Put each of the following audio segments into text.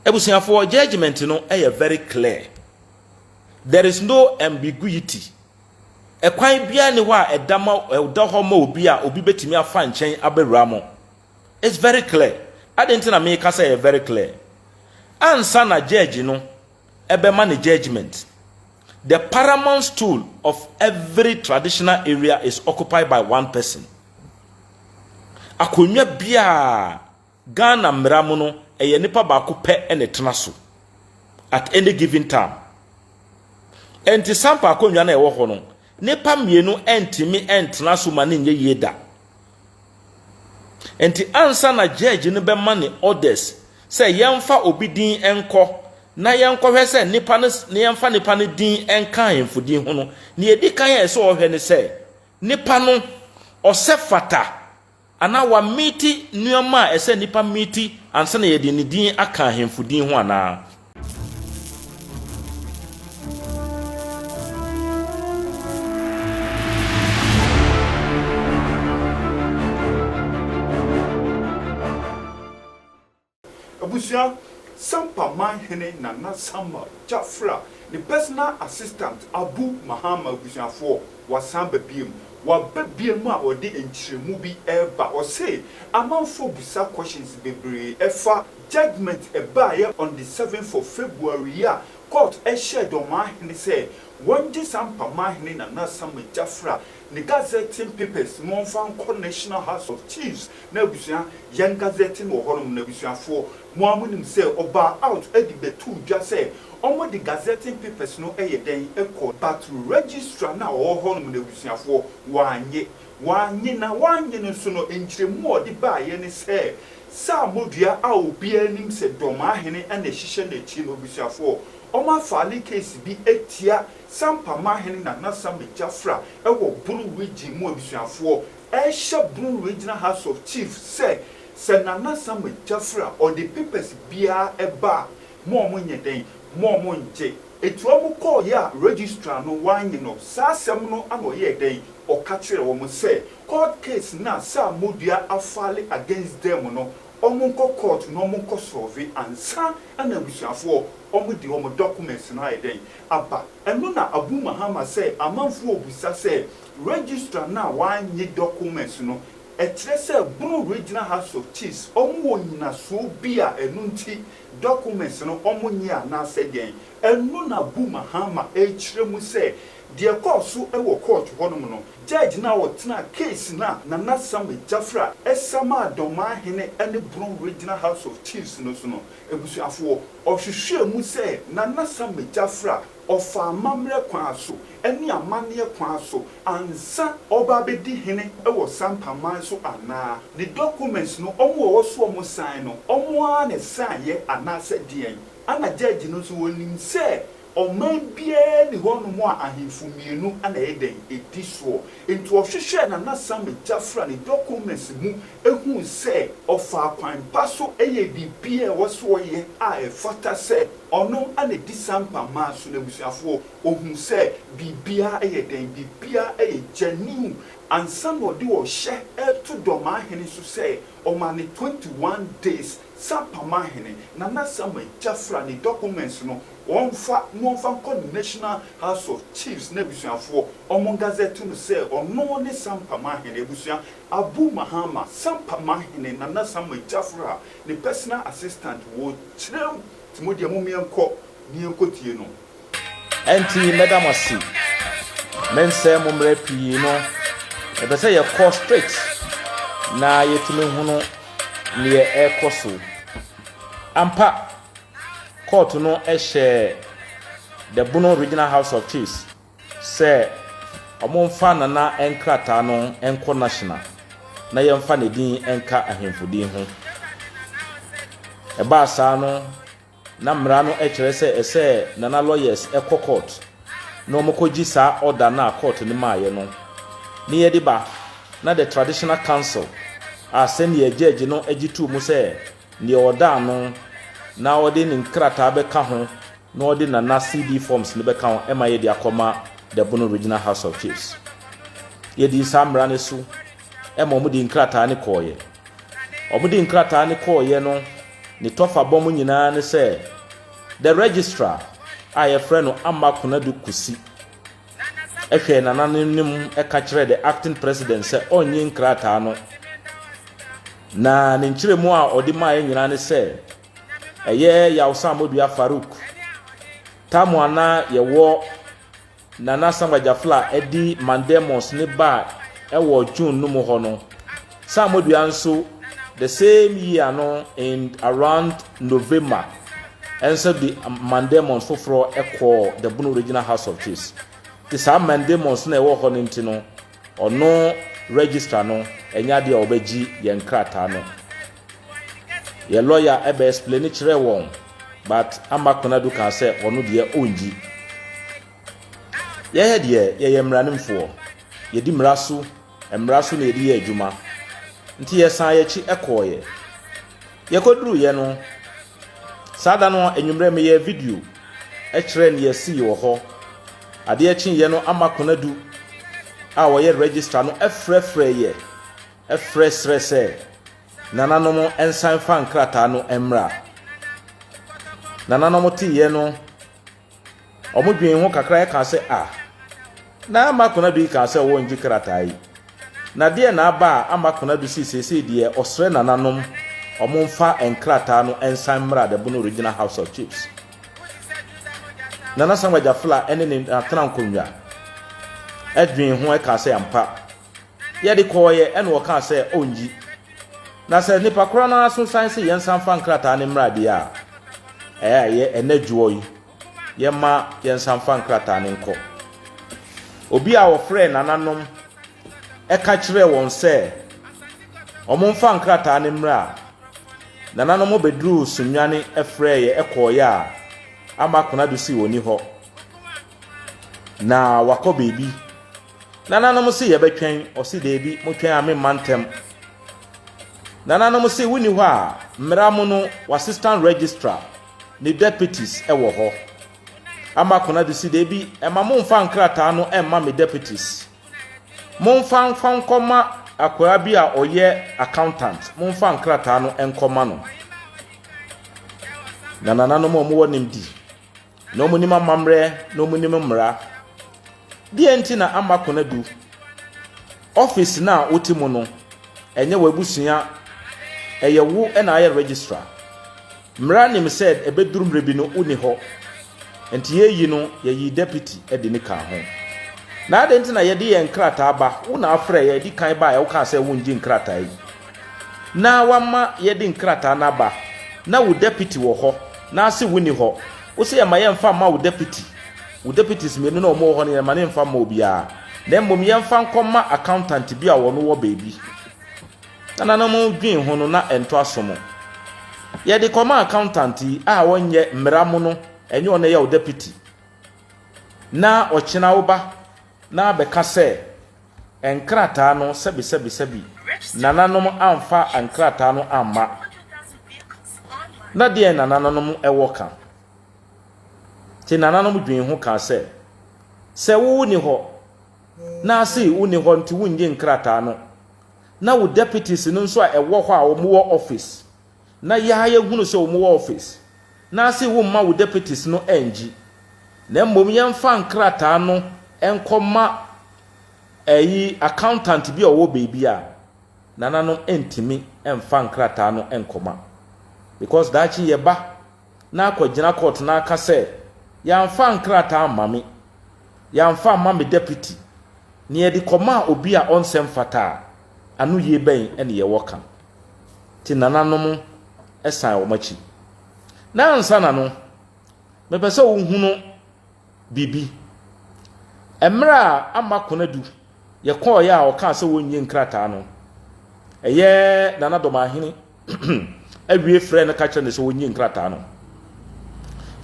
Abusuafoɔ, judgement no yɛ very clear. There is no ambiguity. Ɛkwan biara ni hɔ a ɛda ma ɛda hɔ ma obi a obi bɛtumi afa nkyɛn abɛwura mo. It's very clear. Adɛn nti na meka sɛ ɛyɛ very clear? Ansa na judge no ɛbɛma ne judgement, the paramount stool of every traditional area is occupied by one person. Akonnwa biara Ghana mmara mu no, ɛyɛ nipa baako pɛ na ɛtena so at any given time. Nti Sampa akonnwa no a ɛwɔ hɔ no, nipa mmienu ntumi ntena so ma ne nyɛ yie da. Nti ansa na judge no bɛma ne orders sɛ yɛmfa obi din nkɔ na yɛnkɔhwɛ sɛ nipa no na yɛmfa nipa no din nka ahemfo din ho no, nea edi kan a ɛsɛ ɔhwɛ ne sɛ nipa no ɔsɛ fata anaa wameet nneɛma a ɛsɛ nipa meet ansa na yɛde ne din aka ahemfo din ho anaa. Abusua, Sampa Manhene Nana Samuel Jafra ne personal assistant Abu Mahama abusuafoɔ wasan ba biom. Waba biom a ɔde nkyerɛmu bi reba. Ɔse amanfoɔ bisa questions bebree ɛfa judgement ɛbaeɛ on the 7th of February yi a court hyɛɛ Dɔmahene sɛ wɔngye Sampa Manhene Nana Samuel Jafra ne gazetting papers na wɔmfa nkɔ National House of Chiefs. Na abusua, yɛn gazette no wɔ hɔnom na abusuafoɔ, mo ara monim sɛ ɔbaa out de bɛtoo dwa sɛ wɔde gazetting papers no yɛ dɛn kɔ, but registrar no a ɔwɔ hɔnom no abusuafoɔ, wannye. Wannye, na wannye no nso no, nkyerɛmu a ɔde baeɛ ne sɛ, saa modua a obiara nim sɛ Dɔmahene na ɛhyehyɛ n'akyi no, abusuafoɔ, wɔafile case bi atia Sampamahene Nana Sammy Gyafra wɔ Bono Region mu abusuafoɔ, ɛrehyɛ Bono Regional House of Chiefs sɛ, sɛ Nana Samuel Gyafra a ɔde papers biara ba a, mo ɔmo nyɛ dɛn? Mo ɔmo ngye. Eti ɔmo kɔɔeɛ a registrar no wannye no, saa asɛm no na ɔyɛɛ dɛn? Ɔka kyerɛɛ wɔn sɛ court case no a Sir Modua afile against them no, ɔmo nkɔ court na ɔmo nkɔ solve ansa na abusuafoɔ ɔmo de wɔn documents no ayɛ dɛn? Aba. Ɛno na Abu Mahama sɛ amanfoɔ rebisa sɛ Registrar no a wannye documents no, ɛkyerɛ sɛ Bono Regional House of Chiefs wɔn wɔ nyinasoɔ bi a ɛno nti documents no wɔn nnye anaasɛ deɛn? Ɛno na Abu Mahama rekyerɛ mu sɛ deɛ ɛkɔɔ so wɔ court hɔnom no, judge no a ɔtenaa case no a Nana Samuel Jafra samaa Dɔmahene ne Bono Regional House of Chiefs no so no, abusuafoɔ, ɔhwehwɛɛ mu sɛ Nana Samuel Jafra Ɔfaa amammerɛ kwan so ne amanneɛ kwan so ansa ɔreba abɛdi hene wɔ Sampa man so anaa? Ne documents no wɔn a ɛwɔ so wɔn sign no wɔn ara na ɛsign yɛ anaasɛ deɛn? Ɛna judge no nso ɔnim sɛ ɔman biara nni hɔ nom a ahemfo mmienu na ɛyɛ dɛn ɛdi soɔ. Nti ɔhwehwɛɛ Nana Sammy Gyafra ne documents mu huu sɛ ɔfaa kwan pa so yɛɛ biribiara a ɛwɔ sɛ ɔyɛ a ɛfata sɛ ɔno na ɛdi Sampa man so no abusuafoɔ. Ɔhuu sɛ biribiara yɛ dɛn? Biribiara yɛ genuine ansa na ɔde ɔhyɛ reto Dɔmahene so sɛ ɔma no 21 days. Sampa Manhene, Nana Samuel Gyafra ne documents no wɔmfa na wɔmfa nkɔ National House of Chiefs n'abusuafoɔ wɔn gazette no sɛ ɔno ne Sampa Manhene abusua Abu Mahama, Sampa Manhene Nana Samuel Gyafra ne personal assistant wɔ kyerɛm nti mo deɛ mom yɛnkɔ na yɛnkɔ tie no. Ɛnti mɛda mo ase. Mensɛe mo mmerɛ pii no, mepɛ sɛ yɛkɔ straight na yɛtumi hunu neɛ ɛrekɔ so. Ampa, court no hyɛɛ the Bono Regional House of Chiefs sɛ wɔmfa Nana nkrataa no nkɔ National na yɛmfa ne din nka ahemfo din ho. Ɛbaa saa no, na mmara no kyerɛ sɛ ɛsɛ Nana lawyers kɔ court na wɔkɔgye saa order no a court no maaeɛ no ne yɛde ba na the traditional council a sɛdeɛ judge no gye too mu sɛ deɛ ɔda ano na ɔde ne nkrataa bɛka ho na ɔde Nana CD forms no bɛka ho ɛma yɛde akɔma the Bono Regional House of Chiefs. Yɛdii saa mmara no so ɛma wɔde nkrataa no kɔɔeɛ. Wɔde nkrataa no kɔɔeɛ no. Ne tɔfabɔ mu nyinaa ne sɛ the registrar a yɛfrɛ no Ama Konadu Kusi hwɛɛ nananom ka kyerɛɛ the acting president sɛ ɔnnye nkrataa no. Na ne nkyerɛmu a ɔde maeɛ nyinaa ne sɛ ɛyɛ Yaw Samodua Farouk Tamu a na yɛwɔ Nana Sangba Jafla de Mandemos ne ba ɛwɔ June no mu hɔ no. Samodua nso the same year no in around November ɛnso de Mandemos foforɔ ɛkɔɔ the Bono Regional House of Chiefs. Te saa Mandemos na ɛwɔ hɔ no nti no, ɔno registrar no ɛnyɛ adeɛ a ɔbɛgye yɛn krataa no. Yɛ lawyer ɛbɛ explain kyerɛ wɔn, but Ama Konadu kaa sɛ ɔno deɛ ɔngyi. Yɛyɛ deɛ yɛyɛ mmaranimfoɔ, yɛdi mmara so, mmara so na yɛde yɛ adwuma. Nti yɛsan yɛkyi ɛkɔɔyɛ. Yɛkɔduruiɛ no, saa da no anwummerɛ meyɛ video ɛkyerɛ ne yɛsii wɔ hɔ. Adeɛ kyeeɛ no, Ama Konadu a wɔyɛ registrar no ɛfrɛfrɛ yɛ, ɛfrɛ srɛ sɛ nananom nsan fa nkrataa no mmra. Nananom teeɛ no, ɔmo dwen ho kakra ɛka sɛ, a na Ama Konadu yi kaa sɛ wɔngye krataa yi. Na deɛ na aba a Ama Konadu si seesei deɛ ɔsrɛ nananom ɔmo mfa nkrataa no nsan mmra the Bono Regional House of Chiefs. Nana Sangba Jafla ne ne atena nkonnwa ɛdwen ho ɛka sɛ ampa yɛde kɔɔyɛ, ɛna ɔkaa sɛ ɔngyi. Na sɛ nipa korɔ no ara so san sɛ yɛnsan fa nkrataa no mmra deɛ a, ɛyɛ a ɛyɛ ɛnɛ dwoɔ yi yɛma yɛnsan fa nkrataa no nkɔ. Obi a wɔfrɛ nananom ɛka kyerɛɛ wɔn sɛ ɔmo mfa nkrataa no mmra a, nananom bɛduruu Sunyani ɛfrɛ yɛ ɛkɔɔyɛ a, Ama Konadu si wɔn ni hɔ na wakɔ beebi. Nananom se yɛbɛtwɛn, ɔse deebi, motwɛn a memma ntɛm. Nananom se wonni hɔ a, mmara mu no w'assistant registrar ne deputies ɛwɔ hɔ. Ama Konadu si deebi, ɛma momfa nkrataa no ɛmma me deputies. Momfa mfa nkɔma akwaa bi a ɔyɛ accountant, momfa nkrataa no nkɔma no. Na nananom a wɔwɔ nimdi na wɔn nim amammerɛ na wɔn nim mmara. Deɛ nti na Ama Konadu office na a wote mu no, ɛnyɛ w'abusua, ɛyɛ wo na ayɛ registrar. Mmara nim sɛ ɛbɛduru mmerɛ bi no wonni hɔ. Nti yɛyi no, yɛyi deputy de ne ka ho. Na adɛn nti na yɛde yɛn nkrataa ba, wo na afrɛ yɛ, di kan ba a wokaa sɛ wongye nkrataa yi. Na wama yɛde nkrataa no aba, na wo deputy wɔ hɔ, na ase wonni hɔ. Wo sɛ yɛma yɛmfa mma wo deputy. Wo deputies mmienu na wɔn wɔ hɔ no, yɛma ne mfa mma obiara. Na mmom yɛmfa nkɔma accountant bi a wɔn wɔ baabi. Na nananom dwen ho no na ɛntɔ asom. Yɛde kɔma accountant yi a ɔnyɛ mmara mu no, ɛnyɛ ɔno ɛyɛ wo deputy. Na ɔkyena wo ba na abɛka sɛ nkrataa no sɛbi sɛbi sɛbi nananom amfa nkrataa no amma. Na deɛ nananom ɛwɔ ka. Nti nananom dwen ho ka sɛ, sɛ wo ni hɔ na ase wo ni hɔ nti wongye nkrataa no, na wo deputies no nso a ɛwɔ hɔ a wɔwɔ office na yɛa yɛhunu sɛ wɔwɔ office na ase womma wo deputies no angyi, na mmom yɛmfa nkrataa no nkɔma ɛyi accountant bi a ɔwɔ baabi a, nananom ntumi mfa nkrataa no nkɔma, because daakye yɛba na akɔgyina court na aka sɛ yɛamfa nkrataa amma me, yɛamfa amma me deputy, na yɛde kɔmaa obi a ɔnsɛ mfata a, ano yie bɛn ɛne yɛwɔ ka? Nti nananom san wɔn akyi. Na ansa na no, mepɛ sɛ wohunu biribi. Mmerɛ a Ama Konadu yɛkɔɔeɛ a ɔkaa sɛ wɔnnye nkrataa no, ɛyɛ Nana Dɔmahene awie frɛ no ka kyerɛ no sɛ wɔnnye nkrataa no.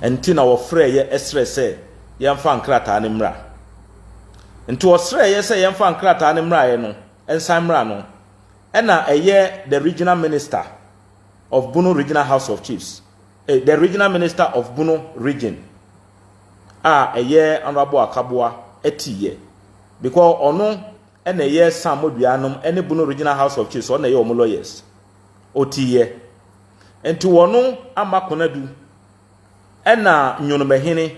Nti na wɔfrɛ yɛ ɛsrɛ sɛ yɛmfa nkrataa no mmra. Nti ɔsrɛ yɛ sɛ yɛmfa nkrataa no mmraeɛ no, nsan mmra no, ɛna ɛyɛ the regional minister of Bono Regional House of Chiefs, the regional minister of Bono region a ɛyɛ Honorable Akaboa ɛtiiɛ, because ɔno ɛna ɛyɛ Sam Moduanom ɛne Bono Regional House of Chiefs, ɔno na ɛyɛ wɔn lawyers. Ɔtiiɛ. Nti wɔno Ama Konadu ɛna Nwonomɛhene,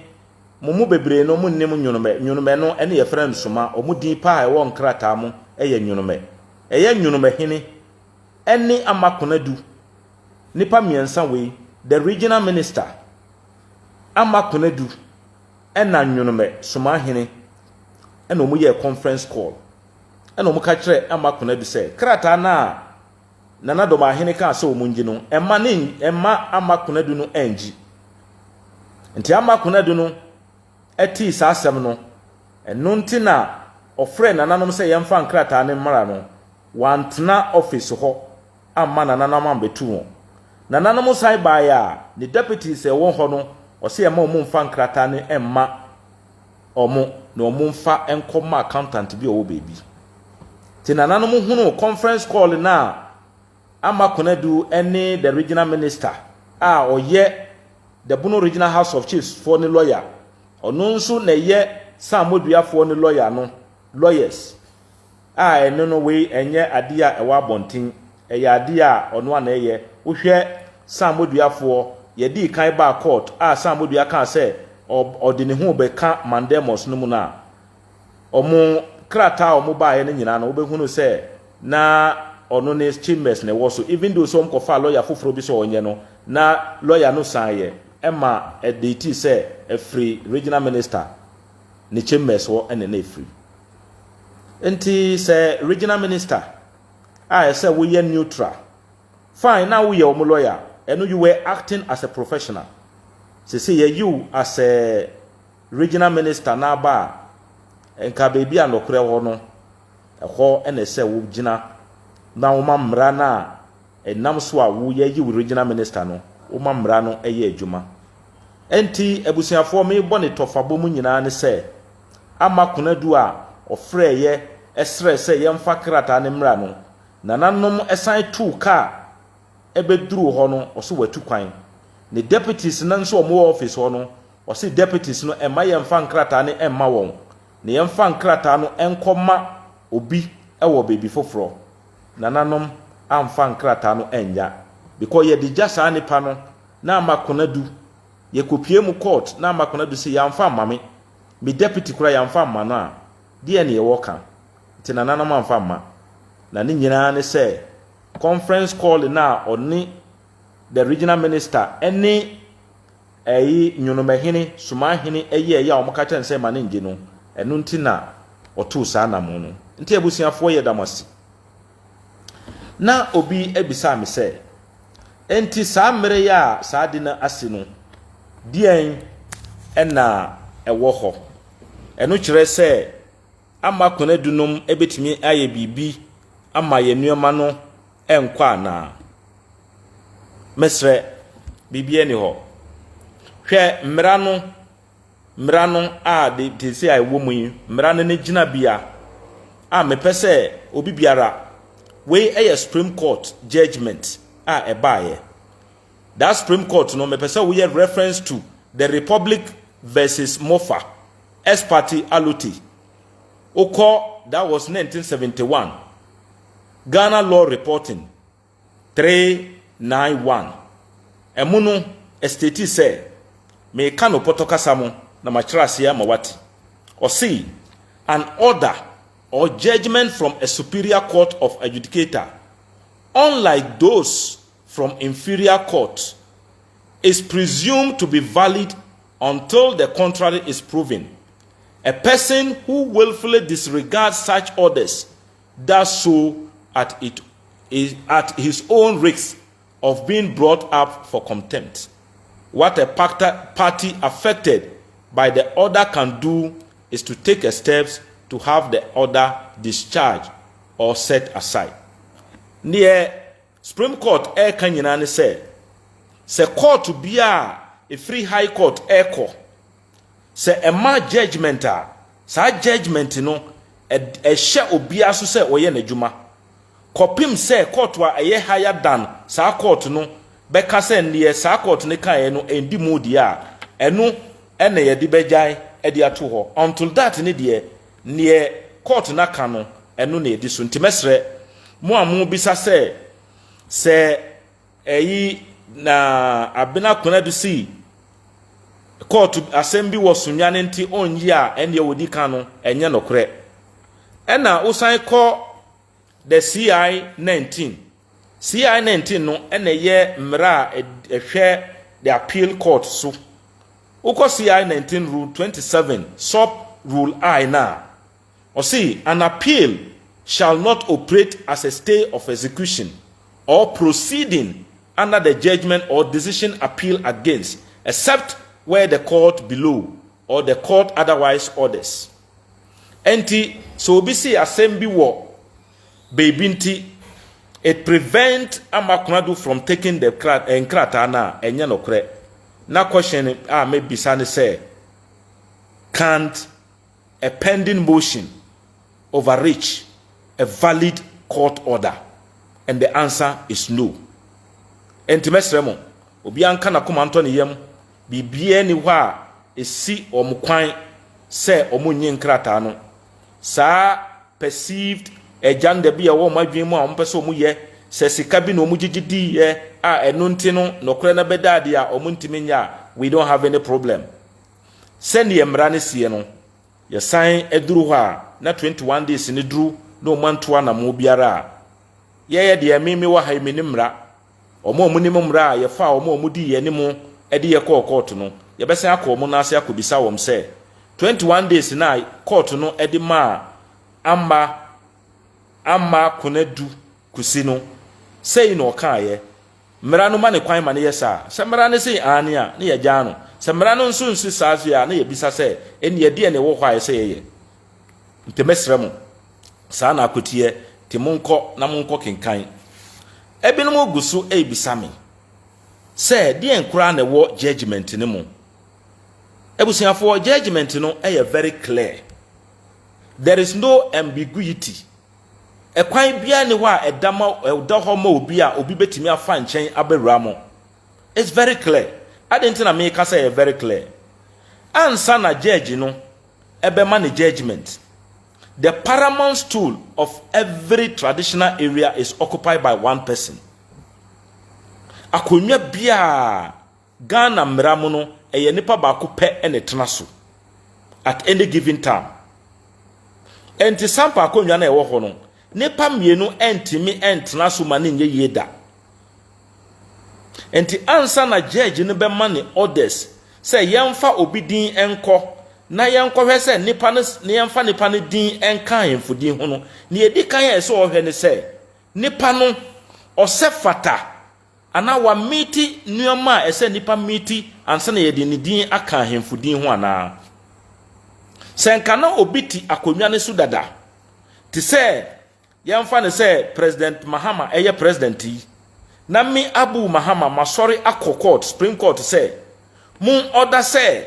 mo mu bebree no mo nnim Nwonomɛ, Nwonomɛ no ɛne yɛfrɛ no Soma, ɔmo din paa a ɛwɔ nkrataa mo ɛyɛ Nwonomɛ. Ɛyɛ Nwonomɛhene ɛne Ama Konadu, nipa mmiɛnsa wei, the regional minister, Ama Konadu ɛna Nwonomɛ Somahene ɛna ɔmo yɛɛ conference call ɛna ɔmo ka kyerɛ Ama Konadu sɛ krataa no a Nana Dɔmahene kaa sɛ wɔn ngye no, ɛma ne ɛma Ama Konadu no ɛngye. Nti Ama Konadu no ɛtee saa asɛm no, ɛno nti na ɔfrɛɛ nananom sɛ yɛmfa nkrataa no mmra no, wantena office hɔ amma nananom ambɛtu wɔn. Nananom san baeɛ a, ne deputies a ɛwɔ hɔ no, ɔse ɛma wɔn mfa nkrataa no mma wɔn na wɔn mfa nkɔma accountant bi a ɔwɔ baabi. Nti nananom hunuu conference call no a Ama Konadu ne the regional minister a ɔyɛ the Bono Regional House of Chiefs foɔ ne lawyer, ɔno nso na ɛyɛ Sam Moduafoɔ ne lawyer no, lawyers a ɛno no wei ɛnyɛ adeɛ a ɛwɔ abɔnten, ɛyɛ adeɛ a ɔno a na ɛyɛ. Wohwɛ Sam Moduafoɔ, yɛdii kan baa court a Sam Modua kaa sɛ ɔde ne ho bɛka mandamus no mu no a, wɔn krataa a wɔn baeɛ no nyinaa no wobɛhunu sɛ na ɔno ne chambers na ɛwɔ so, even though sɛ wɔn kɔfaa lawyer foforɔ bi sɛ ɔnyɛ no, na lawyer no san yɛ ɛma ɛde ti sɛ ɛfiri regional minister ne chambers hɔ ɛna na ɛfiri. Nti sɛ regional minister a ɛsɛ woyɛ neutral, fine, na woyɛ wɔn lawyer, ɛno you were acting as a professional. Sɛ yɛyi wo as a regional minister n'aba a, nka beebi a nɔkorɛ wɔ no, ɛhɔ ɛna ɛsɛ wogyina na woma mmara no a ɛnam so a woyɛyi wo regional minister no, woma mmara no ɛyɛ adwuma. Nti abusuafoɔ, merebɔ ne tɔfabɔ mu nyinaa ne sɛ Ama Konadu a ɔfrɛɛyɛ ɛsrɛ sɛ yɛmfa krataa no mmra no, nananom ɛsan tuu kaa ɛbɛduruu hɔ no, ɔso watu kwan. Ne deputies no nso a wɔwɔ office hɔ no, ɔse deputies no ɛmma yɛmfa nkrataa no ɛmma wɔn, na yɛmfa nkrataa no ɛnkɔma obi ɛwɔ baabi foforɔ. Nananom amfa nkrataa no ɛnya because yɛde gya saa nipa no na Ama Konadu yɛkɔpie mu court na Ama Konadu sɛ yɛamfa amma me, me deputy koraa yɛamfa amma no a, deɛ ne yɛwɔ ka? Nti nananom amfa amma. Na ne nyinaa ne sɛ conference call na ɔne the regional minister ɛne ɛyi Nwonomahene Somahene ɛyɛ ɛyɛ a wɔn ka kyerɛ no sɛ ma ne ngye no, ɛno nti na ɔtoo saa anamo no. Nti abusuafoɔ, yɛ dam ase. Na obi abisa me sɛ, nti saa mmerɛ yi a saa de no ase no, deɛn ɛna ɛwɔ hɔ? Ɛno kyerɛ sɛ Ama Konadu nom bɛtumi ayɛ biribi ama yɛn nneɛma no ɛnkɔ anaa? Mesrɛ, biribi ani hɔ. Hwɛ mmara no, mmara no a de te sɛ a ɛwɔ mu yi, mmara no ne gyinabea a mepɛ sɛ obi biara, wei yɛ Supreme Court judgement a ɛbaeɛ. That Supreme Court no, mepɛ sɛ woyɛ reference to the Republic versus Mofa ex parte Allotey. Wokɔ, that was 1971 Ghana Law Reporting 391. Ɛmo no ɛstate sɛ, meka no pɔtɔ kasa mu na makyerɛ aseɛ ama wate. Ɔse an order or judgment from a superior court of adjudicator, unlike those from inferior court, is presumed to be valid until the contrary is proven. A person who willfully disregards such orders does so at his own risk of being brought up for contempt. What a party affected by the order can do is to take a steps to have the order discharged or set aside. Neɛ Supreme Court ɛreka nyinaa ne sɛ, sɛ court bi a ɛfiri High Court ɛrekɔ, sɛ ɛma judgement a, saa judgement no ɛhyɛ obiara so sɛ ɔyɛ n'adwuma kɔpem sɛ court a ɛyɛ higher than saa court no bɛka sɛ neɛ saa court no kaeɛ no ɛndi mu deɛ a, ɛno ɛna yɛde bɛgyae ɛde ato hɔ. Until that ne deɛ, neɛ court no aka no, ɛno na yɛdi so. Nti mɛsrɛ mo a mo bisa sɛ ɛyi na Abena Konadu si court asɛm bi wɔ Sunyani nti ɔnyi a, ɛnneɛ wɔdi kan no ɛnyɛ nokorɛ. Ɛna wosan kɔ the CI 19, CI 19 no, ɛna ɛyɛ mmara a ɛhwɛ the appeal court so. Wokɔ CI 19 rule 27 sub rule I na ɔsi, "An appeal shall not operate as a stay of execution or proceeding under the judgment or decision appeal against, except where the court below or the court otherwise orders." Enti sɛ obi si asɛm bi wɔ beebi nti it prevent Ama Konadu from taking the nkrataa no a, ɛnyɛ nokorɛ. Na question a mebisa ne sɛ, can't a pending motion overreach a valid court order? And the answer is no. Enti mɛsrɛ mo, obiara nka n'akoma ntɔ ne yam. Biribiara ni hɔ a esi wɔn kwan sɛ wɔn nye nkrataa no. Saa perceived agenda bi a ɛwɔ wɔn adwene mu a wɔn pɛ sɛ wɔn yɛ sɛ sika bi na wɔn gyegye diiɛ a, ɛno nti no nɔkorɛ no bɛda adeɛ a wɔn ntumi nyɛ a, we don't have any problem. Sɛdeɛ mmara no sie no, yɛsan aduru hɔ a na 21 days ne duru na wɔn anto anamo biara a, yɛyɛ deɛ mímí wɔ ha yi mi ne mmara. Wɔn a wɔn nim mmara a yɛfa wɔn a wɔn di yɛn anim de yɛ kɔɔ court no, yɛbɛsan akɔ wɔn nan ase akɔbisa wɔn sɛ 21 days na court no de maa Ama Konadu Kusi no, sɛyi na ɔkaayɛ, mmara no ma ne kwan ma ne yɛ saa? Sɛ mmara no sɛ aane a, ne yɛgyaa no. Sɛ mmara no nso nsi saa so a, ne yɛbisa sɛ ɛne ɛdeɛ na ɛwɔ hɔ a ɛsɛ yɛyɛ. Nti mɛsrɛ mo, saa na akoteɛ nti monkɔ na monkɔ kenkan. Ebinom gu so ɛrebisa me sɛ deɛn koraa na ɛwɔ judgement no mu. Abusuafoɔ, judgement no ɛyɛ very clear. There is no ambiguity. Ɛkwan biara ni hɔ a ɛda ma ɛda hɔ ma obi a obi bɛtumi afa nkyɛn abɛwura mo. It's very clear. Adi nti na meka sɛ ɛyɛ very clear? Ansa na judge no ɛbɛma ne judgement, the paramount stool of every traditional area is occupied by one person. Akonnwa biara, Ghana mmara mu no, ɛyɛ nipa baako pɛ ɛna ɛtena so at any given time. Nti Sampa akonnwa no a ɛwɔ hɔ no, nipa mmienu ntumi ntena so ma ne nyɛ yie da. Nti ansa na judge no bɛma ne orders sɛ yɛmfa obi din nkɔ na yɛnkɔhwɛ sɛ nipa no na yɛmfa nipa no din nka ahemfo din ho no, nea edi kan a ɛsɛ ɔhwɛ ne sɛ nipa no ɔsɛ fata anaa wameet nneɛma a ɛsɛ nipa meet ansa na yɛde ne din aka ahemfo din ho anaa. Sɛ nka na obi te akonnwa no so dada, te sɛ yɛmfa no sɛ President Mahama ɛyɛ president yi, na me Abu Mahama masɔre akɔ court, Supreme Court, sɛ mo order sɛ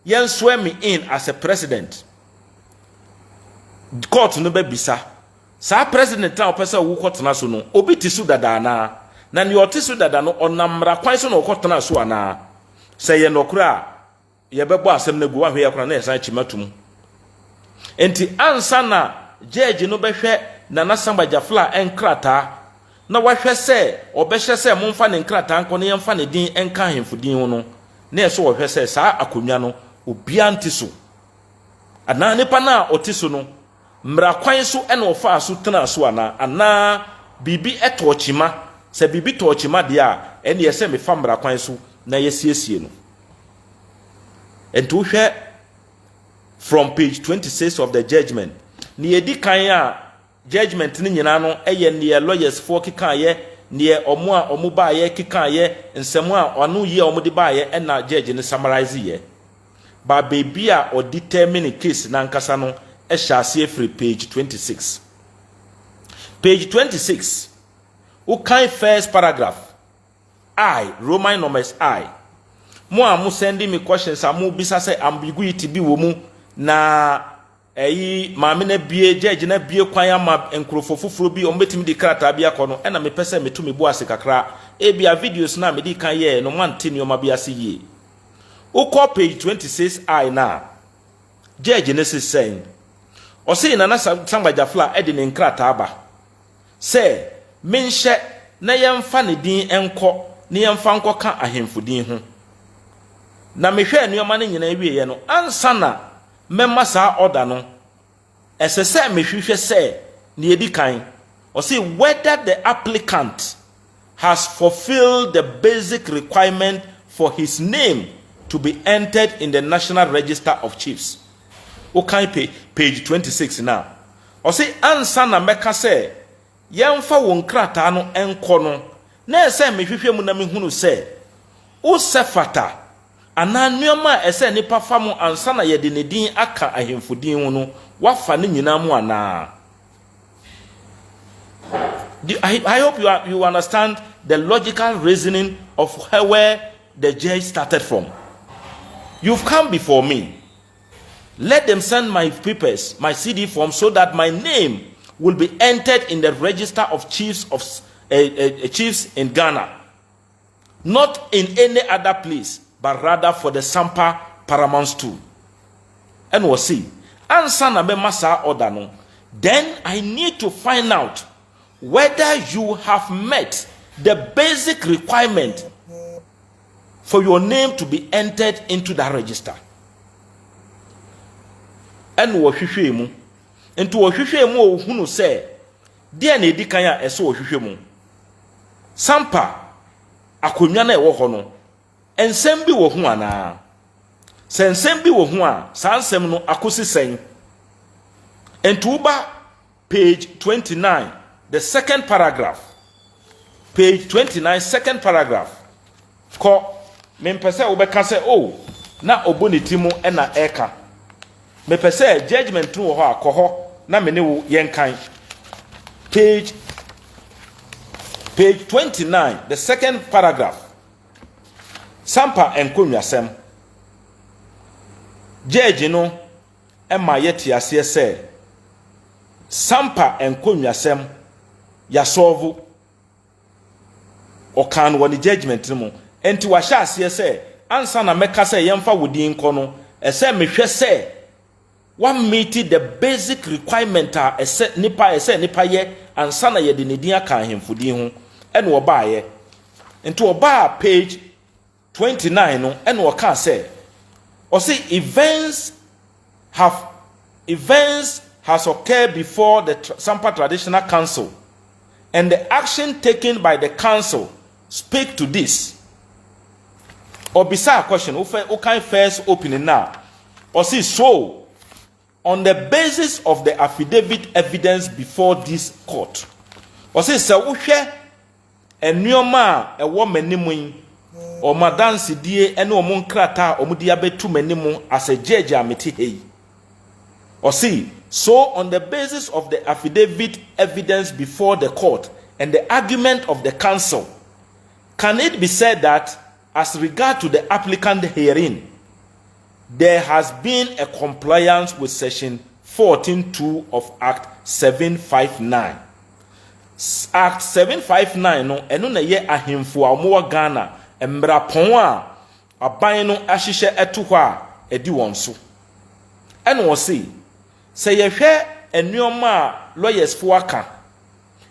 yɛn swear me in as a president, court no bɛbisa saa president a ɔpɛ sɛ wokɔtena so no, obi te so dada anaa? Na nea ɔte so dada no, ɔnam mmara kwan so na ɔkɔtena so anaa? Sɛ yɛ nɔkorɛ a, yɛbɛbɔ asɛm no agu. Wahwɛ yɛ koraa na yɛsan kyima tom. Nti ansa na judge no bɛhwɛ Nana Samba Gyafla nkrataa na wahwɛ sɛ ɔbɛhyɛ sɛ momfa ne nkrataa nkɔ na yɛmfa ne din nka ahemfo din ho no, na ɛsɛ ɔhwɛ sɛ saa akonnwa no obiara nte so anaa nipa no a ɔte so no, mmara kwan so ɛna ɔfaa so tena so anaa biribi ɛtɔ kyima. Sɛ biribi tɔ kyima deɛ a, ɛne ɛsɛ mefa mmara kwan so na yɛsiesie no. Nti wohwɛ from page 26 of the judgment, ne yɛdi kan a judgment no nyinaa no yɛ neɛ lawyers foɔ kekaayɛ, neɛ ɔmo a ɔmo baayɛ kekaayɛ, nsɛm a ɔno yie a ɔmo de baayɛ, ɛna judge no summarize yɛ ba beebi a ɔdetermine case n'ankasa no hyɛ aseɛ firi page 26. Page 26, wokan first paragraph I, Roman numbers I. Mo a mo sending me questions a mo bisa sɛ ambiguity bi wɔ mu na ɛyi maame na bie judge na bie kwan ama nkurɔfoɔ foforɔ bi wɔn bɛtumi de krataa bi akɔ no, ɛna mepɛ sɛ meto me bo ase kakra. Ebia videos na mede kan yɛɛ no, mante nneɛma bi ase yie. Wokɔ page 26 I na judge ne se sɛn? Ɔse Nana Samba Gyafla ɛde ne nkrataa ba sɛ menhyɛ na yɛmfa ne din nkɔ. na yɛmfa nkɔka ahemfo din ho. Na mehwɛɛ nneɛma no nyinaa wieɛ no, ansa na mɛma saa order no, ɛsɛ sɛ mehwehwɛ sɛ nea ɛdi kan, ɔse whether the applicant has fulfilled the basic requirement for his name to be entered in the National Register of Chiefs. Wokan page 26 now. Ɔse ansa na mɛka sɛ yɛmfa wɔn nkrataa no nkɔ no, na ɛsɛ mehwehwɛ mu na mehunu sɛ wosɛ fata anaa nneɛma a ɛsɛ nipa fa mu ansa na yɛde ne din aka ahemfo din ho no, wafa ne nyinaa mu anaa. I hope you understand the logical reasoning of where the judge started from. You've come before me. Let them send my papers, my CD form, so that my name will be entered in the register of chiefs in Ghana. Not in any other place, but rather for the Sampa Paramount Stool. And we'll see. Ansa na mɛma saa order no, then I need to find out whether you have met the basic requirement for your name to be entered into that register. Ɛna wɔhwehwɛ mu. Nti wɔhwehwɛ mu a, ohunu sɛ deɛ na edi kan a ɛsɛ wɔhwehwɛ mu. Sampa akonnwa no a ɛwɔ hɔ no, nsɛm bi wɔ ho anaa? Sɛ nsɛm bi wɔ ho a, saa nsɛm no akosi sɛn? Nti woba page 29, the second paragraph. Page 29, second paragraph. Kɔ, mempɛ sɛ wobɛka sɛ, oh, na ɔbɔ ne ti mu ɛna ɛka. Mepɛ sɛ judgement no wɔ hɔ a, kɔ hɔ na me ne wo yɛnkan. Page 29, the second paragraph. Sampa nkonnwasɛm. Judge no ɛma yɛte aseɛ sɛ Sampa nkonnwasɛm yɛasolve. Ɔkan no wɔ ne judgement no mu. Nti wahyɛ aseɛ sɛ ansa na mɛka sɛ yɛmfa wo din nkɔ no, ɛsɛ mehwɛ sɛ wameet the basic requirement a ɛsɛ nipa yɛ ansa na yɛde ne din aka ahemfo din ho. Ɛna ɔbaayɛ. Nti ɔbaa page 29 no, ɛna ɔkaa sɛ, ɔse events has occurred before the Sampa Traditional Council and the action taken by the council speak to this. Ɔbisa question, wofɛ wokan first opening now. Ɔse, so on the basis of the affidavit evidence before this court. Ɔse sɛ wohwɛ nneɛma a ɛwɔ m'anim yi, wɔn adansedie ne wɔn nkrataa a wɔde abɛto m'anim as a judge a mete ha yi. Ɔse, so on the basis of the affidavit evidence before the court and the argument of the council, can it be said that as regard to the applicant herein, there has been a compliance with section 14.2 of Act 759? Act 759 no, ɛno na ɛyɛ ahemfo a wɔwɔ Ghana mmerapɔn a aban no ahyehyɛ ɛto hɔ a ɛdi wɔn so. Ɛna wɔse sɛ yɛhwɛ nneɛma a lawyers fo aka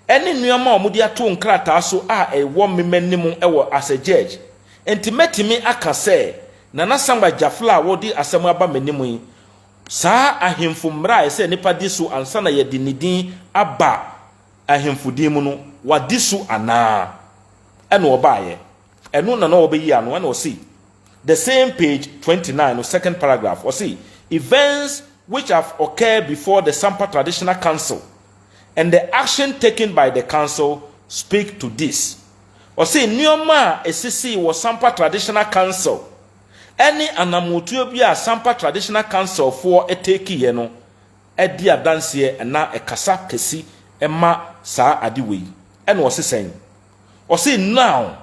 ɛne nneɛma a wɔde ato nkrataa so a ɛwɔ mmema anim ɛwɔ as a judge, nti mɛtumi aka sɛ Nana Samba Gyafla a wɔde asɛm aba m'anim yi, saa ahemfo mmara a ɛsɛ nipa di so ansa na yɛde ne din aba ahemfo din mu no, wadi so anaa? Ɛna ɔbaayɛ, ɛno na ɔbɛyi ano. Ɛna ɔsi the same page 29 no, second paragraph, ɔsi events which have occurred before the Sampa Traditional Council and the action taken by the council speak to this. Ɔsi nneɛma a esisi wɔ Sampa Traditional Council ɛne anamotuo bi a Sampa Traditional Council foɔ ɛteekiiɛ no ɛdi adanseɛ ɛna ɛkasa kɛsi ɛma saa ade wei. Ɛna ɔsi sɛn? Ɔsi now,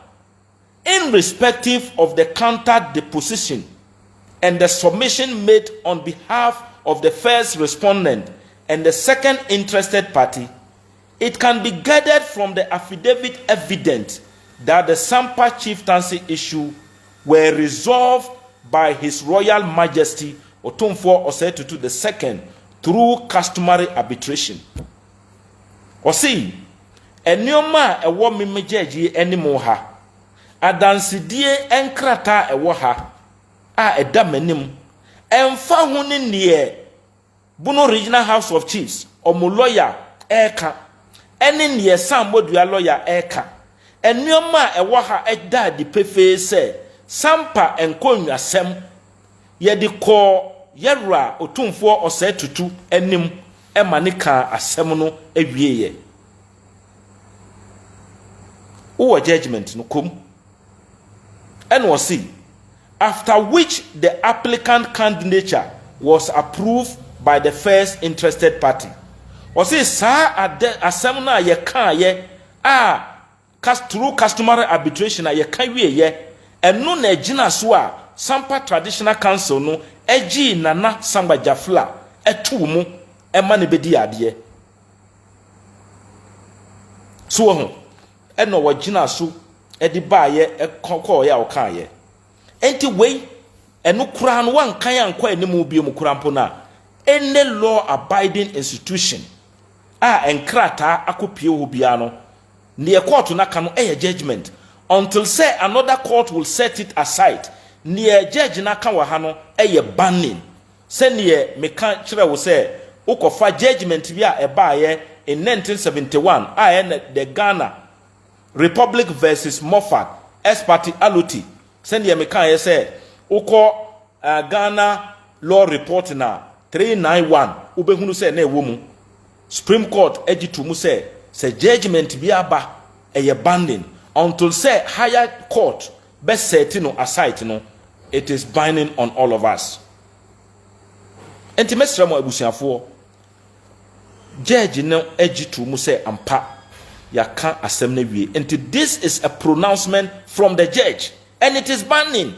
irrespective of the counter deposition and the submission made on behalf of the first respondent and the second interested party, it can be gathered from the affidavit evident that the Sampa chieftaincy issue were resolved by His Royal Majesty Otumfuo Osei Tutu II through customary arbitration. Ɔsi nneɛma a ɛwɔ mmemme gyegye anim ha Adansedie nkrataa a ɛwɔ ha a ɛda m'anim, ɛmfa ho ne neɛ Bono Regional House of Chiefs ɔmo lawyer ɛreka ɛne neɛ Sammɔdua lawyer ɛreka, nneɛma a ɛwɔ ha ɛda adi pefee sɛ Sampa nkonnwasɛm yɛde kɔɔ yɛwura Otumfoɔ Osei Tutu anim ɛma ne kaa asɛm no awieɛ. Wowɔ judgement no kom. Ɛna ɔse, after which the applicant candidature was approved by the first interested party. Ɔse saa ade asɛm no a yɛkaayɛ a through customary arbitration a yɛka wieɛ, ɛno na ɛgyina so a Sampa Traditional Council no ɛgyee Nana Samba Jafla ɛtoo mu ɛma no bɛdi adeɛ so wɔ ho. Ɛna wɔgyina so ɛde baayɛ ɛkɔɔyɛ a ɔkaayɛ. Nti wei ɛno koraa no, wankan ankɔ anim bio mu koraa mpo no a, any law abiding institution a nkrataa akɔpie hɔ biara no, neɛ court no aka no ɛyɛ judgement until sɛ another court will set it aside. Neɛ judge no aka wɔ ha no ɛyɛ binding. Sɛneɛ meka kyerɛ wo sɛ wokɔfa judgement bi a ɛbaayɛ in 1971 a ɛyɛ the Ghana Republic versus Moffat ex parte Allotey, sɛneɛ mekaeɛ sɛ wokɔ Ghana Law Report na 391, wobɛhunu sɛ na ɛwɔ mu, Supreme Court agye to mu sɛ judgement bi aba, ɛyɛ binding until sɛ higher court bɛset no aside no. It is binding on all of us. Nti mɛsrɛ mo abusuafoɔ, judge no agye to mu sɛ ampa yɛaka asɛm no awie. Nti this is a pronouncement from the judge and it is binding.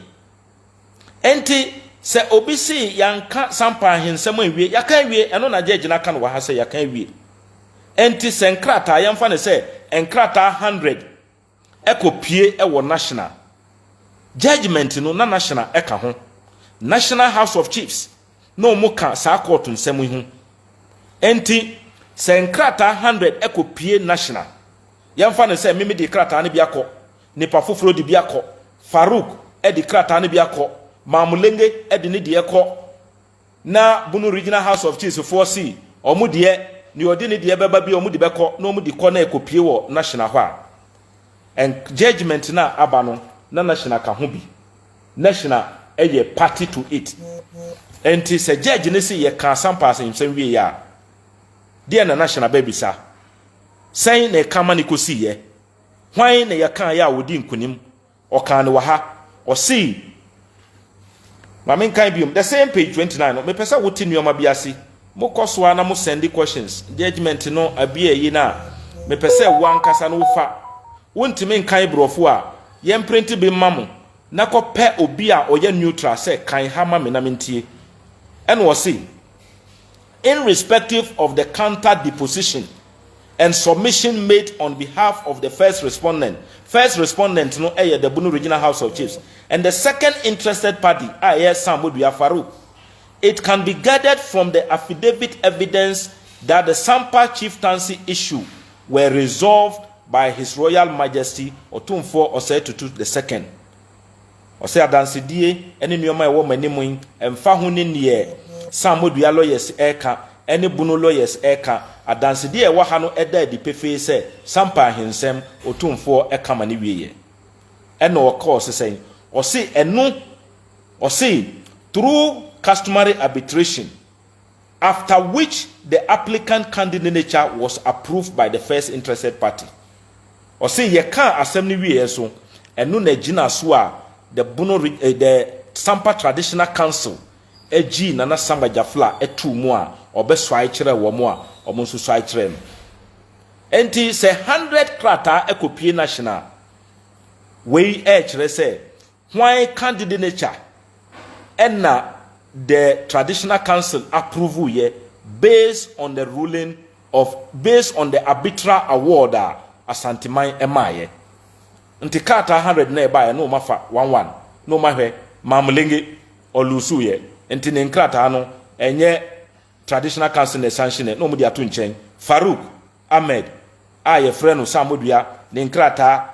Nti sɛ obi si yɛnka Sampa ahensɛm awie, yɛaka awie. Ɛno na judge no aka no wɔ ha sɛ yɛaka awie. Nti sɛ nkrataa, yɛmfa no sɛ nkrataa 100 ɛkɔ pie ɛwɔ National, judgement no na National ɛka ho, National House of Chiefs na wɔn ka saa court nsɛm yi ho. Nti sɛ nkrataa 100 ɛkɔ pie National, yɛmfa no sɛ mimi de krataa no bi akɔ, nipa foforɔ de bi akɔ, Farouk ɛde krataa no bi akɔ, Maamulenge ɛde ne deɛ kɔ, na Bunu Regional House of Chiefs foɔ si ɔmo deɛ, nea ɔde ne deɛ bɛba bi, ɔmo de bɛkɔ na ɔmo de kɔ na ɛkɔ pie wɔ National hɔ a, and judgement na aba no na National ka ho bi, National ɛyɛ party to it. Nti sɛ judge ne si yɛ ka Sampa asɛmsɛm wie yɛ a, deɛ na National bɛbisa sɛn na ɛka ma ne kɔsi yɛ hwan na yɛka yɛ a wɔdi nkunim? Ɔka no wɔ ha, ɔsii maame nkan biom, the same page 29 no. Mepɛ sɛ wote nneɛma bi ase. Mokɔ so a na mo send questions. Judgement no abi ayi no a, mepɛ sɛ wo ankasa no wofa wontumi nkan borɔfo a, yɛmprint bi ma mo na kɔpɛ obi a ɔyɛ neutral sɛ kan ha ma me na mentie. Ɛna ɔse, irrespective of the counter deposition and submission made on behalf of the first respondent, first respondent no ɛyɛ the Bunu Regional House of Chiefs, and the second interested party a ɛyɛ Samodua Farouk, it can be gathered from the affidavit evidence that the Sampa chieftaincy issue were resolved by His Royal Majesty Otumfuo Osei Tutu II. Ɔsɛ adansedie ne nneɛma a ɛwɔ m'anim yi, ɛmfa ho ne neɛ Samodua lawyers ɛreka ɛne Bunu lawyers ɛreka, adansedie a ɛwɔ ha no ɛda adi pefee sɛ Sampa ahensɛm Otumfoɔ ɛka ma ne wieɛ. Ɛna ɔkɔɔ sesɛn, ɔse ɛno, ɔse through customary arbitration, after which the applicant candidature was approved by the first interested party. Ɔse yɛka asɛm no wieɛ so, ɛno na gyina so a the Sampa Traditional Council agyi Nana Samba Jafla ɛtu mu a ɔbɛsoae kyerɛ wɔn a wɔn nso soae kyerɛ no. Nti sɛ 100 krataa ɛkɔpie National, wei ɛɛkyerɛ sɛ hwan candidature ɛna the Traditional Council approve yɛ based on the ruling of, based on the arbitral award a Asanteman ɛmaayɛ. Nti krataa 100 na ɛbaayɛ na wɔn afa one one na wɔn ahwɛ Maamulenge ɔlusu yɛ, nti ne nkrataa no ɛnyɛ Traditional Council na ɛsanhyɛ na wɔn de ato nkyɛn. Farouk Ahmed a yɛfrɛ no Samodua ne nkrataa,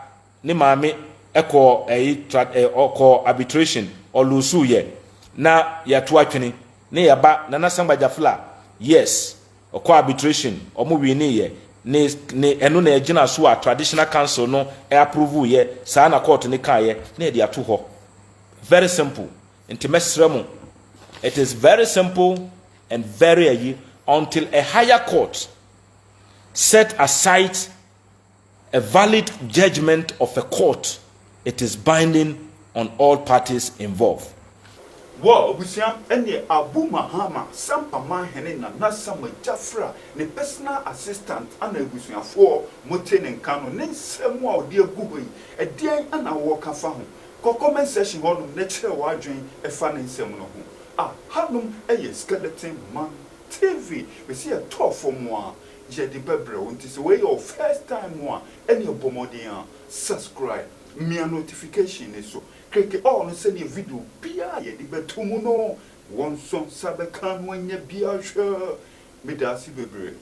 ne maame Ɛkɔ ɛyi tra ɛ ɔkɔ arbitration, ɔlose yɛ na yɛato atwene ne yɛba Nana Sangba Jafla. Yes, ɔkɔ arbitration, ɔmo win yɛ ne ɛno na ɛgyina so a traditional council no approve yɛ. Saa na court ne kaa yɛ na yɛde ato hɔ. Very simple. Nti mɛsrɛ mo, it is very simple and very ayi, until a higher court set aside a valid judgment of a court, it is binding on all parties involved. Wɔ abusua, ɛne Abu Mahama, Sampamanhene Nana Sama Jafra ne personal assistant ana abusuafoɔ mote ne nka no ne nsɛm a ɔde agu hɔ yi, ɛdeɛn ana wɔka fa ho? Kɔ comment section hɔnom na kyerɛ w'adwen ɛfa ne nsɛm no ho. A hanom ɛyɛ Skeleton Man TV. Bɛsi yɛtɔɔ fam a yɛde bɛbrɛ wo, nti sɛ wɔyɛ wo first time a, ɛne ɛbɔ mmɔden a subscribe, mia notification ne so, click all no, sɛdeɛ video biara yɛde bɛto mu no, wɔn nso nsa bɛka no anya biara. Hwɛ, meda ase bebree.